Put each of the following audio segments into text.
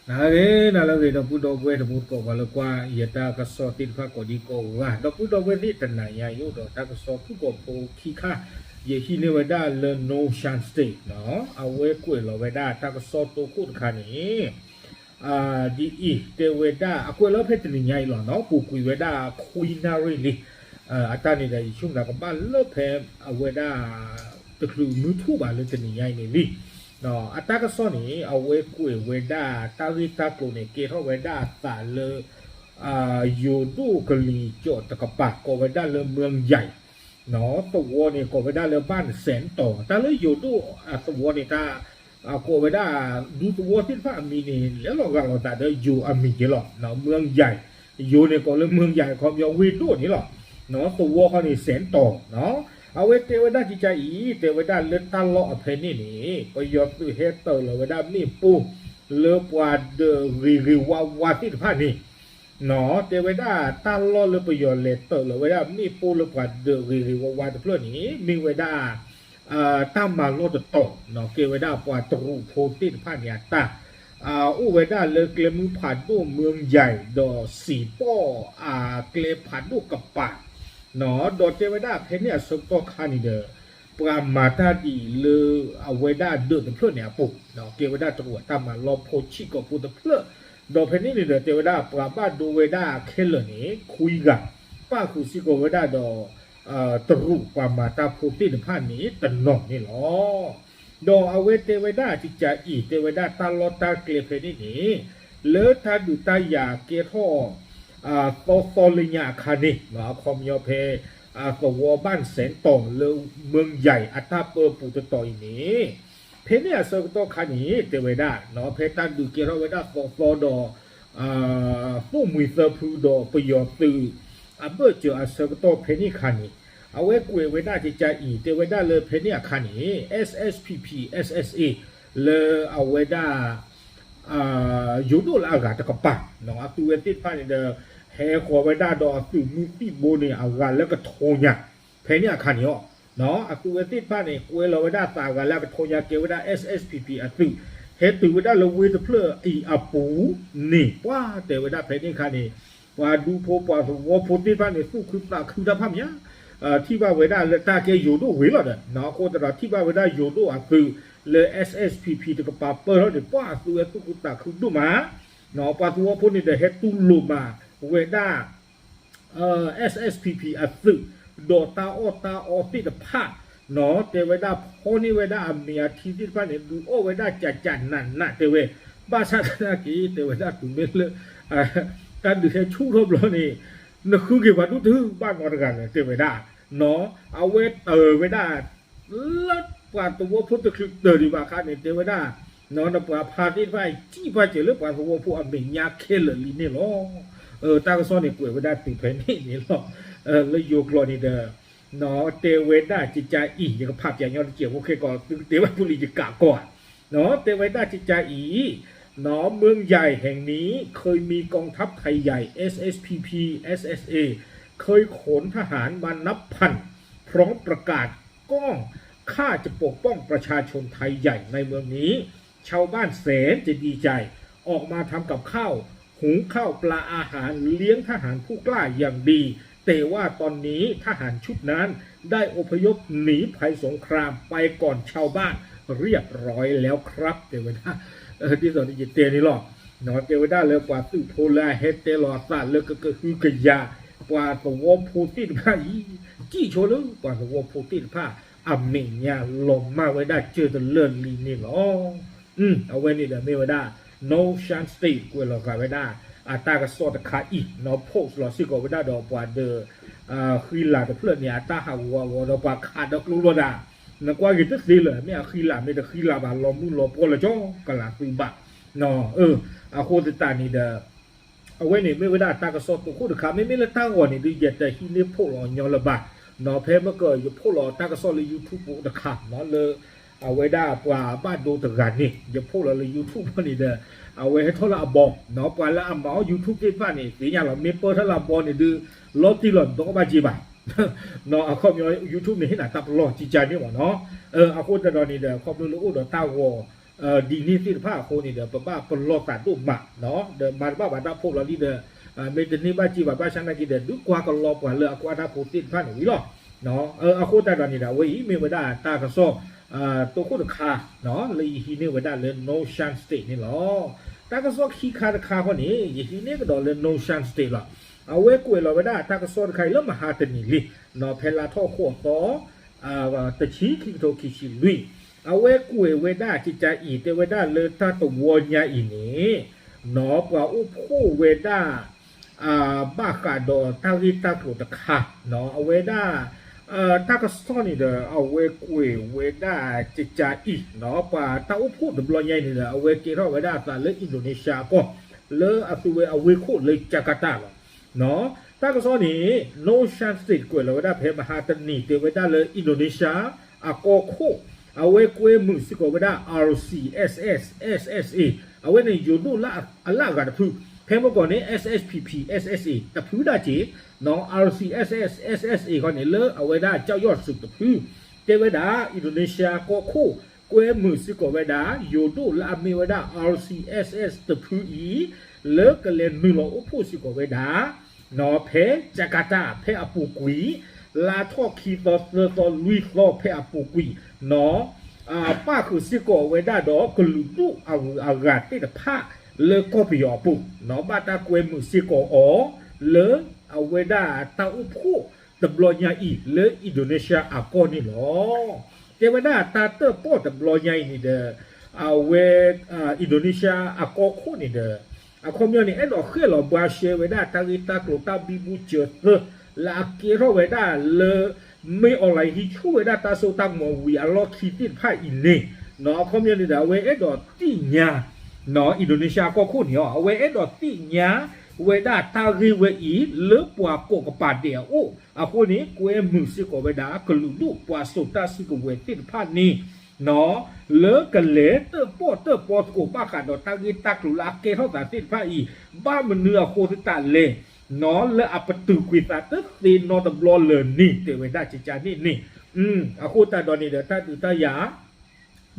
နၤဂ့ၤ နၤလၢအဂ့ၤ ဒီပုၢ်ဒီဝဲၢ်တံၤသကိး ပှၤလၢကွၢ်ယတၢ်ကစီၣ်သ့ၣ်တဖၣ်ကိးဒံကိးဂၤ ဒီပုၢ်ဒီဝဲၢ်သ့ၣ် တနၤညါအံၤအိၣ်ဒီးတၢ်ကစီၣ်ဖုၣ်ကိာ်ဖိခံခါ, ယဟံးန့ၢ်ဝဲဒၣ်လၢ North Shan State နီၤ အဝဲကွဲးလီၤဝဲဒၣ်တၢ်ကစီၣ်တိခိၣ်တခါန့ၣ် ဒ်အံၤ တဲဝဲဒၣ် အကွဲးလီၤဖဲတနံၤညါအံၤလီၤနီၤ ပူၤကွံာ်ဝဲဒၣ်ခွံနၣ်ရံၣ်လံ အတၢ်န့ၣ်ဒီး ယဆိကမိၣ်ကဘၣ်လၢဖဲအဝဲဒၣ် တချုးမုၢ်ထူၣ်ဘၣ်လၢတနံၤညါအံၤန့ၣ်လံ. အတၢ်ကစီၣ်န့ၣ် အဝဲကွဲးဝဲဒၣ် တၢ်ဂ့ၢ်တၢ်ကျိၤန့ၣ် ကဲထီၣ်ဝဲဒၣ်အသးလၢ ယိၤဒိၣ်ကလံၤကၠီၣ်တကပၤ ကိးဝဲဒၣ်လၢ မၢယၤ သဝီန့ၣ် ကိးဝဲဒၣ်လၢ ဘၣ်စဲၣ်တီၤ တၢ်လၢယိၤဒိၣ်အသဝီန့ၣ် တၢ် ကိးဝဲဒၣ် ဒူသဝီသ့ၣ်တဖၣ်အမံၤန့ၣ် လဲၤလီၤဂာ်လိာ်သးဒီးယိၤအမံၤက့ၤလီၤ. မၢယၤ ယိၤန့ၣ်ကိးလၢ မၢယၤ ခီပညီဝ့ၢ်ဒိၣ်န့ၣ်လီၤ. သဝီဃီန့ၣ် စဲၣ်တီၤ အဝဲတဲဝဲဒၣ်ကကါအံၤ တဲဝဲဒၣ်လၢတၢ်လီၢ်အဖဲန့ၣ်န့ၣ် ပယီၤသုးဟဲတၢၤလီၤဝဲဒၣ်မ့ၣ်ပိၢ် လၢပှၤဒၢးဂ့ၤဂ့ၤဝါဝါသ့ၣ်တဖၣ်န့ၣ် တဲဝဲဒၣ်တၢ်လီၢ်လၢပယီၤလဲၤတၢၤလီၤဝဲဒၣ်မ့ၣ်ပိၢ်လၢပှၤဒၢးဂ့ၤဂ့ၤဝါဝါတဖျၢၣ်န့ၣ် မ့ၢ်ဝဲဒၣ် တၢ်မၤလီၢ်တတီၤ ကဲဝဲဒၣ်ပှၤတရူးဖိသ့ၣ်တဖၣ်န့ၣ်အတၢ် အိၣ်ဝဲဒၣ်လၢကျဲမုၢ်ဖးဒိၣ် မၢယၤ ဒီးစံာ်ပီၣ်အကျဲဖးဒိၣ်ကပၤ ဒီးတဲဝဲဒၣ်ဖဲန့ၣ်အဆၢကတီၢ်ခါန့ၣ်ဒီး ပှၤမၤတၢ်ဒ်အံၤလၢအဝဲဒၣ်ဒၢးတဖျၢၣ်န့ၣ်အပူၤ ကဲဝဲဒၣ်တရူးအတၢ်မၤလီၢ်ဖိဆံးကိာ်ဖိတဖျၢၣ် ဒီးဖဲန့ၣ်န့ၣ်ဒီး တဲဝဲဒၣ်ပှၤဘၣ်ဒိဝဲဒၣ်ခဲလၢာ်န့ၣ် ခွံဂၤ ပၣ်ဃုာ်စ့ၢ်ကီးဝဲဒၣ်ဒီး တရူးပှၤမၤတၢ်ဖိသ့ၣ်တဖၣ်န့ၣ်တနီၤန့ၣ်လီၤ. ဒီးအဝဲတဲဝဲဒၣ်ကကါအံၤ တဲဝဲဒၣ်တၢ်လီၢ်တၢ်ကျဲဖဲန့ၣ်န့ၣ် လၢတၢ်ဒုးတၢ်ယၤကဲထီၣ် သီသီလၢညါအခါန့ၣ် အခီပညီဖဲ သဝီဘၣ်စဲၣ်တီၤလၢ မၢယၤ အတၢ်ပၢပူၤတတီၤအံၤန့ၣ် ဖဲန့ၣ်အဆၢကတီၢ်ခါန့ၣ် တဲဝဲဒၣ် ဖဲတၢ်ဒုးကဲထီၣ်ဝဲဒၣ်သီသီဒီး သိၣ်မှံၤသၢဖုဒီးပယီၤသုး အဘၢၣ်စၢၤအဆၢကတီၢ်ဖဲန့ၣ်အခါန့ၣ် အဝဲကွဲးဝဲဒၣ်ကကါအံၤ တဲဝဲဒၣ်လၢဖဲန့ၣ်အခါန့ၣ် SSPP SSA လၢအဝဲဒၣ် ယိၤဒိၣ်လၢအဂၤတကပၤ အသုးဝဲသ့ၣ်တဖၣ်န့ၣ်ဒီး ဟဲဃီၤဝဲဒၣ်ဒီးအသုးမုၢ်သံၣ်ဘိန့ၣ် အဂၤလၢကထိညါ ဖဲန့ၣ်အခါန့ၣ်လီၤ. အသုးဝဲသ့ၣ်တဖၣ်န့ၣ် ကွဲလီၤဝဲဒၣ်သးအဂၤလၢအကထိညါ ကဲဝဲဒၣ် SSPP အသုး ဟဲတုၤဝဲဒၣ်လၢဝ့ၢ်တဖျၢၣ်အံၤအပူၤန့ၣ် ပှၤတဲဝဲဒၣ်ဖဲန့ၣ်အခါန့ၣ် ပှၤဒူဖိပှၤသဝီဖိသ့ၣ်တဖၣ်န့ၣ် သူၣ်ခုသးခုတၢ်ဖးမး ထံၣ်ဘၣ်ဝဲဒၣ်လၢတၢ်ကဲယိၤဒိၣ်ဝံၤလီၤဒီး အဃိသတးဒီးထံၣ်ဘၣ်ဝဲဒၣ်ယိၤဒိၣ်အသုးလၢ SSPP တကပၤပၢၢ်ထီၣ်န့ၣ် ပှၤအသုးဝဲသူၣ်ခုသးခုဒိၣ်မး ပှၤသဝီဖိန့ၣ်ဒီးဟဲတူၢ်လိာ်မးဝဲဒၣ် SSPP အသုး ဒီးတၢ်အီၣ်တၢ်အီသ့ၣ်တဖၣ် တဲဝဲဒၣ်ဖီန့ၢ်ဝဲဒၣ်အမ့ၤအထံသ့ၣ်တဖၣ်န့ၣ် ဒုးအီၣ်ဝဲဒၣ်ကၠးကၠးနးနးတဲဝဲ ဘၣ်ဆၣ်သနာ်က့ တဲဝဲဒၣ်တုၤမ့ၢ်လၢ တၢ်ဒုးဟဲဆူၣ်ထီၣ်ဘျီန့ၣ် နဃုက့ၤပှၤဒူၣ်တုၤဘၣ်နီတဂၤလဲၣ် တဲဝဲဒၣ် အဝဲတၢၤဝဲဒၣ် လၢပှၤသဝီဖိတချုးတၢၤဒံးဘၣ်အခါန့ၣ် တဲဝဲဒၣ် နပှၤဖါသ့ၣ်တဖၣ် စံၣ်ပာ်စၢၤလၢပှၤသဝီဖိအမဲာ်ညါခဲလၢာ်လံန့ၣ်လီၤ. တၢ်ကစီၣ်န့ၣ်ကွဲးဝဲဒၣ်တုၤဖဲန့ၣ်န့ၣ်လီၤ. လၢယိၤကျိာ်န့ၣ်ဒီး တဲဝဲဒၣ်ကကါအံၤ ယကဖးပၠးညီတစဲးဖိခဲကီး သုကတဲဘၣ်ဖုလံယကးကီးဧါ တဲဝဲဒၣ်ကကါအံၤ เมืองใหญ่แห่งนี้เคยมีกองทัพไทยใหญ่ เอสเอสพีพี เอสเอสเอ เคยขนทหารมานับพัน พร้อมประกาศกล้อง ข้าจะปกป้องประชาชนไทยใหญ่ในเมืองนี้ ชาวบ้านแสนจะดีใจ ออกมาทำกับข้าว หุงข้าวปลาอาหารเลี้ยงทหารผู้กล้าอย่างดี แต่ว่าตอนนี้ทหารชุดนั้นได้อพยพหนีภัยสงครามไปก่อนชาวบ้านเรียบร้อยแล้วครับ တဲဝဲဒၣ် ဒ်သိးယတဲန့ၣ်လီၤ. တဲဝဲဒၣ်လၢပှၤသုးဖိလၢအဟဲတဲလီၤအသးလၢကကဟုကယာ် ပှၤသဝီဖိသ့ၣ်တဖၣ်အံၤ စံၣ်ဆိလၢပှၤသဝီဖိသ့ၣ်တဖၣ် အမဲာ်ညါလီၤမၢ်ဝဲဒၣ်စၢၤတလၢာ်လံန့ၣ်လီၤ. အဝဲန့ၣ်ဒီးမ့ၢ်ဝဲဒၣ် North Shan State ကွဲးလီၤဃာ်ဝဲဒၣ် အတၢ်ကစီၣ်တခါအံၤ post လီၤစ့ၢ်ကီးဝဲဒၣ်ဒီးပှၤဒၢး ဃံလၤတဖျၢၣ်န့ၣ် အတၢ်ဟးဂူာ်ဟးဂီၤဒီးပှၤခးဒီးကျိလီၤဒၣ် နကွၢ်ဂ့ၤတသ့လၢၤ မ့ၢ်အဃံလၤမ့ၢ်တဃံလၤဘၣ် လီၤမုၢ်လီၤပှီၢ်လၢကၠီကလးသုဘၣ် အဃိသတးန့ၣ်ဒီး အဝဲန့ၣ်မ့ၢ်ဝဲဒၣ်တၢ်ကစီၣ်တိခိၣ်တခါ မ့မ့ၢ်လၢတၢ်ဂီၤန့ၣ်ဒုး ယတဟံးန့ၢ်ဖီၣ်လီၤညီလၢၤဘၣ် ဖဲမ့ၢ်ကယဖီၣ်လီၤတၢ်ကစီၣ်လၢ YouTube တခါ လၢ အဝဲဒၣ်ပှၤဘၣ်ဒိတဂၤန့ၣ် ယဖီၣ်လီၤလၢ YouTube န့ၣ်ဒီး အဝဲဟဲထီၣ်လၢအဘီ ပှၤလၢအမၤအီၣ် YouTube သ့ၣ်တဖၣ်န့ၣ် သ့ၣ်ညါလီၤ မ့ၢ်ပၢၢ်ထီၣ်လၢအဘီန့ၣ်ဒုး လီၤတံၢ်လီၤဒီးဘၣ်က့ၤဘၣ် အခီပညီ YouTube န့ၣ်ဟ့ၣ်နၤတၢ်ပလီၢ်ကကါန့ၣ်မ့ၢ်နီၤ အဃိသတးဒီးန့ၣ်ဒီး ခီဖျိလၢအိၣ်ဒီးတၢ်ဂီၤ ဒ်န့ၣ်သ့ၣ်တဖၣ်အဃိန့ၣ်ဒီး ပဘၣ်ပလီၢ်သးဒိၣ်မး ဒီးမၤတဘၣ်ဘၣ်တၢ်ဖိးလီၤလံဒီး မ့ၢ်တန့ၢ်ဘၣ်က့ဘၣ် ဘၣ်ဆၣ်နာ်က့ဒီး ဒုးကွၢ်ကလီပှၤလၢအကွၢ်တၢ်ဖိသ့ၣ်တဖၣ်န့ၣ်ဝံၤလီၤ. အဃိသတးဒီးန့ၣ်ဒီး အဝဲအံၤမ့ၢ်ဝဲဒၣ်တၢ်ကစီၣ် တိခိၣ်တခါ လၢယဟံးန့ၢ်ဝဲဒၣ်လၢ Nongsan State န့ၣ်လီၤ. တၢ်ကစီၣ်ခံခါတခါဃီန့ၣ် ယဟံးန့ၢ်ကဒီးလၢ Nongsan State လီၤ. အဝဲကွဲးလီၤဝဲဒၣ်တၢ်ကစီၣ်တခါအံၤလၢမဟါတနံၤလံ ဖဲလါထီၣ်ဃိးသီ တဆံခံကထိခံဆံလွံၢ် အဝဲကွဲးဝဲဒၣ်ကကါအံၤ တဲဝဲဒၣ်လၢတၢ်တဝီညါအံၤန့ၣ် ပှၤအိၣ်ဖှိၣ်ဝဲဒၣ် ဘၣ်ဃးဒီးတၢ်ဂ့ၢ်တၢ်ကျိၤတခါ အဝဲဒၣ် တၢ်ကစီၣ်န့ၣ်ဒီး အဝဲကွဲးဝဲဒၣ်ကကါအံၤ ပှၤတၢ်အိၣ်ဖှိၣ်တဘျီညါအံၤန့ၣ်ဒီး အဝဲကဲထီၣ်ဝဲဒၣ်အသးလၢ Indonesia အကီၢ် လၢအသူဝဲအဝ့ၢ်ခိၣ်လၢ Jakarta လီၤ. တၢ်ကစီၣ်န့ၣ် Nongsan State ကွဲးလီၤဝဲဒၣ်ဖဲမဟါတနံၤ တဲဝဲဒၣ်လၢ Indonesia အကီၢ်ခိၣ် အဝဲကွဲမုာ်စ့ၢ်ကီးဝဲဒၣ် R C S S S S A အဝဲန့ၣ်ယိၤဒိၣ်လၢအလၢအဂၤတဖု ဖဲမုၢ်ကီၢ်န့ၣ် S S P P S S A တဖုဒၣ်က့ၤ R C S S S S A ခီန့ၣ် လၢအဝဲဒၣ်ကၠီၣ်ယီၣ်စူးတဖု တဲဝဲဒၣ် Indonesia ကီၢ်ခိၣ် ကွဲမုာ်စ့ၢ်ကီးဝဲဒၣ် ယိၤဒိၣ်လၢအမ့ၢ်ဝဲဒၣ် R C S S တဖုအံၤ လၢကလဲၤနုာ်လီၤအိၣ်ဖှိၣ်စ့ၢ်ကီးဝဲဒၣ် ဖဲ Jakarta ဖဲအပူၤကွံာ် လါထီၣ်ခံသီသၢသီလွံၢ်သီဖဲအပူၤကွံာ် ပၣ်ဃုာ်စ့ၢ်ကီးဝဲဒၣ်ဒီးကလုာ်ဒူၣ်အဂုၤအဂၤသ့ၣ်တဖၣ် လၢကီၢ်ပယီၤအပူၤ ဘၣ်တၢ်ကွဲမုာ်စ့ၢ်ကီးအီၤ လၢအဝဲဒၣ်တၢ်အိၣ်ဖှိၣ်တဘျီညါအံၤ လၢ Indonesia အကီၢ်န့ၣ်လီၤ. တဲဝဲဒၣ်တၢ်တၢၣ်ပီၣ်တဘျီညါအံၤန့ၣ်ဒီး အဝဲ Indonesia အကီၢ်ခိၣ်န့ၣ်ဒီး အခီပညီန့ၣ် အဲၣ်ဒိးဃဲၣ်လီၤဘှါရှဲဝဲဒၣ်တၢ်ဂ့ၢ်တၢ်ကျိၤတၢ်ဘံဘူစၢၤသၢ လၢအကဲထီၣ်ဝဲဒၣ်လၢ မ့ၢ် online ဟံးဆူၣ်ဝဲဒၣ်တၢ်စိတၢ်ကမီၤဝံၤအလီၢ်ခံသ့ၣ်တဖၣ်အံၤန့ၣ် အခီပညီန့ၣ်ဒီး အဝဲအဲၣ်ဒိးသ့ၣ်ညါ Indonesia ကီၢ်ခိၣ်န့ၣ်လီၤ အဝဲအဲၣ်ဒိးသ့ၣ်ညါဝဲဒၣ်တၢ်ဂ့ၢ်ဝဲအံၤ လၢပှၤကိးကပၤဒဲးအအိၣ် အဃိန့ၣ် ကွဲမုာ်စ့ၢ်ကီးဝဲဒၣ် ကလုာ်ဒူၣ်ပှၤစိာ်တၢ်စုကဝဲၤသ့ၣ်တဖၣ်န့ၣ် လၢကလဲၤတၢၣ်ပီၣ်တၢၣ်ပီသကိးဘၣ်ဃးဒီးတၢ်ဂ့ၢ်တၢ်ကျိၤလၢအကဲထီၣ်သးသ့ၣ်တဖၣ်အံၤ ဘၣ်မနုၤအဃိသတးလဲၣ် လၢအပတုာ်ကွံာ်သးတသ့နီတဘျီလၢၤန့ၣ် တဲဝဲဒၣ်ကကါန့ၣ်န့ၣ် အဃိသတးဒီးန့ၣ်ဒီး တၢ်ဒုးတၢ်ယၤ ဒ်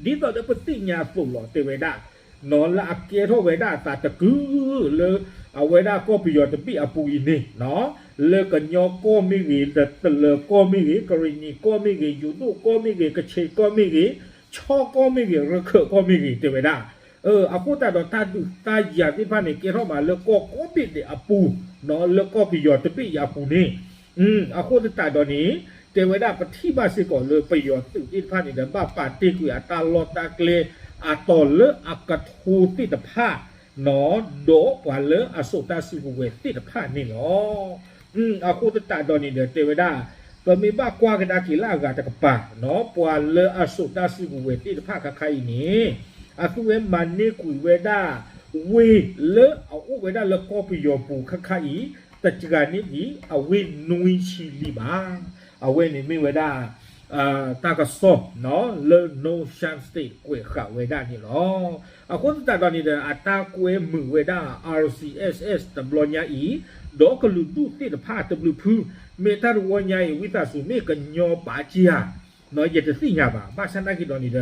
သိးဒီးပသ့ၣ်ညါအသိးလီၤ တဲဝဲဒၣ် လၢအကဲထီၣ်ဝဲဒၣ်အသးတကုာ်လၢ အဝဲဒၣ်ကီၢ်ပယီၤတဘ့ၣ်အပူၤအံၤန့ၣ် လၢကညီကီၢ်မ့ၢ်ဂ့ၤ, တလၢၤကီၢ်မ့ၢ်ဂ့ၤ, ကရံၣ်နံၤကီၢ်မ့ၢ်ဂ့ၤ, ယိၤဒိၣ်ကီၢ်မ့ၢ်ဂ့ၤ, ကခ့ၣ်ကီၢ်မ့ၢ်ဂ့ၤ, ခၠ့ၣ်ကီၢ်မ့ၢ်ဂ့ၤ, ရခၢၣ်ကီၢ်မ့ၢ်ဂ့ၤ တဲဝဲဒၣ် အဃိသတးဒီးတၢ်ဒုးတၢ်ယၤသ့ၣ်တဖၣ်န့ၣ် ကဲထီၣ်မးလၢကီၢ်ကိးဘ့ၣ်ဒဲးအပူၤ, လၢကီၢ်ပယီၤတဘ့ၣ်အံၤအပူၤန့ၣ် အဃိသတးဒီးန့ၣ် တဲဝဲဒၣ်ပထံၣ်ဘၣ်စ့ၢ်ကီးလၢပယီၤသုးသ့ၣ်တဖၣ်န့ၣ်ဒီး ဘၣ်ပာ်တ့ၢ်ကွံာ်အတၢ်လီၢ်တၢ်ကျဲ အတီၤလၢအကထိသ့ၣ်တဖၣ် ဒီးပှၤလၢအစိာ်တၢ်စုကဝဲၤသ့ၣ်တဖၣ်န့ၣ်လီၤ. အဃိသတးဒီးန့ၣ်ဒီး တဲဝဲဒၣ် ပမ့ၢ်ဘၣ်ကွၢ်ကဒါက့ၤလၢအဂၤတကပၤ ပှၤလၢအစိာ်တၢ်စုကဝဲၤသ့ၣ်တဖၣ်ခါခါအံၤန့ၣ် အသုဝဲမၤန့ၢ်ကွံာ်ဝဲဒၣ် ဝ့ၢ်လၢအအိၣ်ဝဲဒၣ်လၢကီၢ်ပယီၤပူၤခါခါအံၤ တစှၤန့ၢ်ဒံးအဝ့ၢ်နွံဆံလံဘၣ်. အဝဲန့ၣ်မ့ၢ်ဝဲဒၣ် တၢ်ကစီၣ် လၢ Nongsan State ကွဲးဃာ်ဝဲဒၣ်န့ၣ်လီၤ. အဃိသတးဒီးန့ၣ်ဒီး အတၢ်ကွဲမုာ်ဝဲဒၣ် R C S S တဘျီညါအံၤ ဒီးကလုာ်ဒူၣ်သ့ၣ်တဖၣ်တဘျုးဖု မ့ၢ်တၢ်တဝီညါအံၤ ဝံသးစူၤမ့ၢ်ကညီပာ်က့ဧါ ယတသ့ၣ်ညါဘၣ်. ဘၣ်ဆၣ်သနာ်က့ဒီးန့ၣ်ဒီး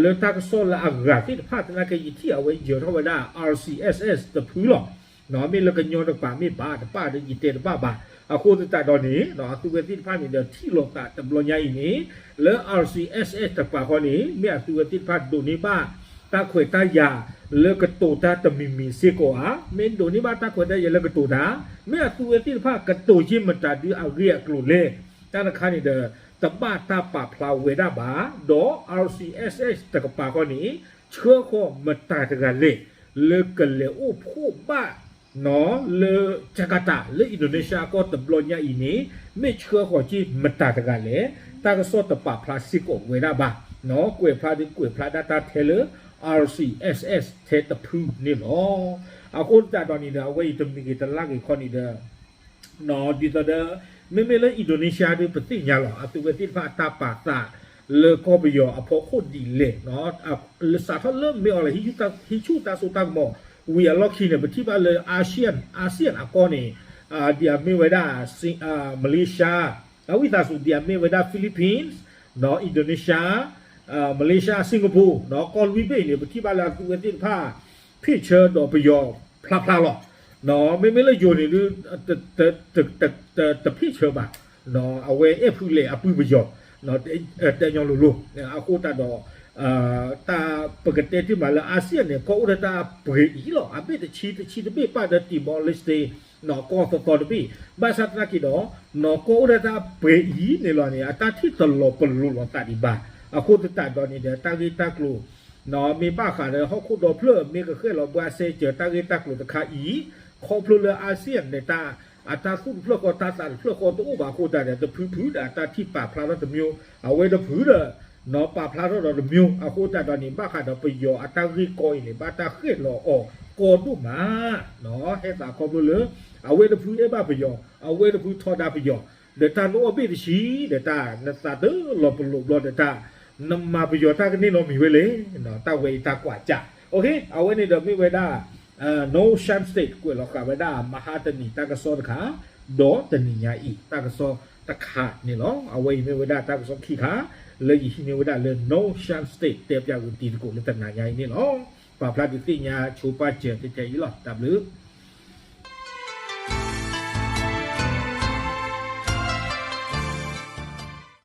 လၢတၢ်ကစီၣ်လၢအဂၤသ့ၣ်တဖၣ်သနာ်က့ ယထံၣ်အဝဲယၢၤထီၣ်ဝဲဒၣ် R C S S တဖုလီၤ. မ့ၢ်လၢကညီတကပၤမ့ၢ်ဘၣ်တဘၣ်ဒီး ယတဲတဘၣ်ဘၣ်. အဃိသတးဒီးန့ၣ် အသုဝဲသ့ၣ်တဖၣ်န့ၣ်ဒီး ထံၣ်လိာ်သးတဘျီညါအံၤန့ၣ် လၢ R C S S တကပၤဃီန့ၣ် မ့ၢ်အသုဝဲသ့ၣ်တဖၣ်ဒိးန့ၢ်ဘၣ် တၢ်ခွဲးတၢ်ယာ်လၢကတိၤတၢ်တမံၤမံၤစ့ၢ်ကီးဧါ, မ့ၢ်ဒိးန့ၢ်ဘၣ်တၢ်ခွဲးတၢ်ယာ်လၢကတိၤတၢ်, မ့ၢ်အသုဝဲသ့ၣ်တဖၣ်ကတိၤယ့ၢ်မတၤဒုအဂ့ၢ်အကျိၤလဲၣ်. တၢ်တခါန့ၣ်ဒီး တဘၣ်တၢ်ပာ်ဖျါဝဲဒၣ်ဘၣ်, ဒီး R C S S တကပၤဃီန့ၣ် ဆှၢဃီၤမတၤတဂၤလဲၣ် လၢကလဲၤအိၣ်ဖှိၣ်ဘၣ် လၢ Jakarta လၢ Indonesia ကီၢ်တဘျီညါအံၤန့ၣ် မ့ၢ်ဆှၢဃီၤက့ၤမတၤတဂၤလဲၣ်, တၢ်ကစီၣ်တပာ်ဖျါစ့ၢ်ကီးဝဲဒၣ်ဘၣ်. ကွဲးဖျါဒုးကွဲးဖျါဒၣ်တၢ်ထဲလၢ R C S S ထဲတဖုန့ၣ်လီၤ. အဃိသတးဒီးန့ၣ်ဒီး အဝဲအံၤတမံၤဂ့ၤတလါဂ့ၤခီန့ၣ်ဒီး ဒ်သိးဒီး မ့မ့ၢ်လၢ Indonesia ဒုးပသ့ၣ်ညါလီၤ. အသုဝဲသ့ၣ်တဖၣ်အတၢ်ပာ်သးလၢကီၢ်ပယီၤအဖီခိၣ်ဒ်လဲၣ် စးထီၣ်လၢမ့ၢ်အီၤလၢ ဟံးဆူၣ်တၢ်စိတၢ်ကမီၤဝံၤအလီၢ်ခံန့ၣ် ပထံၣ်ဘၣ်လၢ ASEAN, ASEAN အကီၢ်န့ၣ် ဒ်အမ့ၢ်ဝဲဒၣ် Malaysia, ဝံသးစူၤ ဒ်အမ့ၢ်ဝဲဒၣ် Philippines, Indonesia, Malaysia Singapore ကီၢ်လွံၢ်ဘ့ၣ်အံၤန့ၣ် ပထံၣ်ဘၣ်လၢအသုးဝဲသ့ၣ်တဖၣ် ဖ့ၣ်ဆၢဒီးပယီၤဖျါဖျါလီၤ. မ့မ့ၢ်လၢယိၤန့ၣ်ဒုး တဖ့ၣ်ဆၢဘၣ်. အဝဲအဲၣ်ဖုလဲၣ်အပုၢ်ပယီၤ တဲညီလိၤလိၤ အဃိသတးဒီး တၢ်ပကတဲတ့ၢ်မးလၢ ASEAN န့ၣ် ကီၢ်အိၣ်ဒၣ်တၢ်ပှဲၤအံၤလီၤ. အဘ့ၣ်တဆံ တဆံတဘ့ၣ်ပၣ်ဒီး Timor-Leste ကီၢ်သီသီတဘ့ၣ် ဘၣ်ဆၣ်သနာ်က့ဒီး နီၢ်ကီၢ်အိၣ်ဒၣ်တၢ်ပှဲၤအံၤန့ၣ်လီၤန့ၣ် အတၢ်ထံၣ်တလီၤပလိာ်လိာ်သးဒံးဘၣ်. အဃိသတးဒီးန့ၣ်ဒီး တၢ်ဂ့ၢ်တၢ်ကျိၤ မ့ၢ်ဘၣ်ဃးဒီးဟီၣ်ခိၣ်ဒီဖျၢၣ် မ့ၢ်ကဃဲၣ်လီၤဘှါစဲကၢၤတၢ်ဂ့ၢ်တၢ်ကျိၤတခါအံၤ ခီဖျိလၢ ASEAN န့ၣ် တၢ် အတၢ်သူၣ်တဖျၢၣ်ဃီ တၢ်သးတဖျၢၣ်ဃီတအိၣ်ဘၣ်အဃိသတးဒီး တဖုဖုဒီးအတၢ်ထံၣ်ပာ်ဖျါထီၣ်တမျိုး အဝဲတဖုဒီး နီၢ်ပာ်ဖျါထီၣ်ဒီးတမျိုး အဃိသတးဒီးန့ၣ် ဘၣ်ဃးဒီးပယီၤအတၢ်ဂ့ၢ်ကီအံၤန့ၣ် ဘၣ်တၢ်ဃဲၣ်လီၤအီၤကီဒိၣ်မး ဟဲသးခီဖျိလၢ အဝဲတဖုအဲၣ်ဘၣ်ပယီၤ အဝဲတဖုထီဒါပယီၤ ဒီးတၢ်နအိၣ်ဘ့ၣ်တဆံ ဒီးတၢ်နသးတလီၤပလိာ်ဘျီဒီးတၢ် နမၤပယီၤတၢ်ကန့ၢ်လီၤမံၤဝဲလဲၣ်. တၢ်ဝဲအံၤတၢ်ကွၢ်ကၢ် အဝဲန့ၣ်ဒီးမ့ၢ်ဝဲဒၣ် North Shan State ကွဲးလီၤဃာ်ဝဲဒၣ် မဟါတနံၤတၢ်ကစီၣ်တခါ ဒီးတနံၤညါအံၤ တၢ်ကစီၣ်တခါန့ၣ်လီၤ. အဝဲအံၤမ့ၢ်ဝဲဒၣ်တၢ်ကစီၣ်ခံခါ လၢယဟံးန့ၢ်ဝဲဒၣ်လၢ North Shan State တဲပၠးဂုာ်တံၤသကိးလၢတနၤညါအံၤန့ၣ်လီၤ. ပာ်ဖျါဒုးသ့ၣ်ညါဆိပာ်စၢၤတဲတဲအံၤလီၤ. တၢ်ဘျုး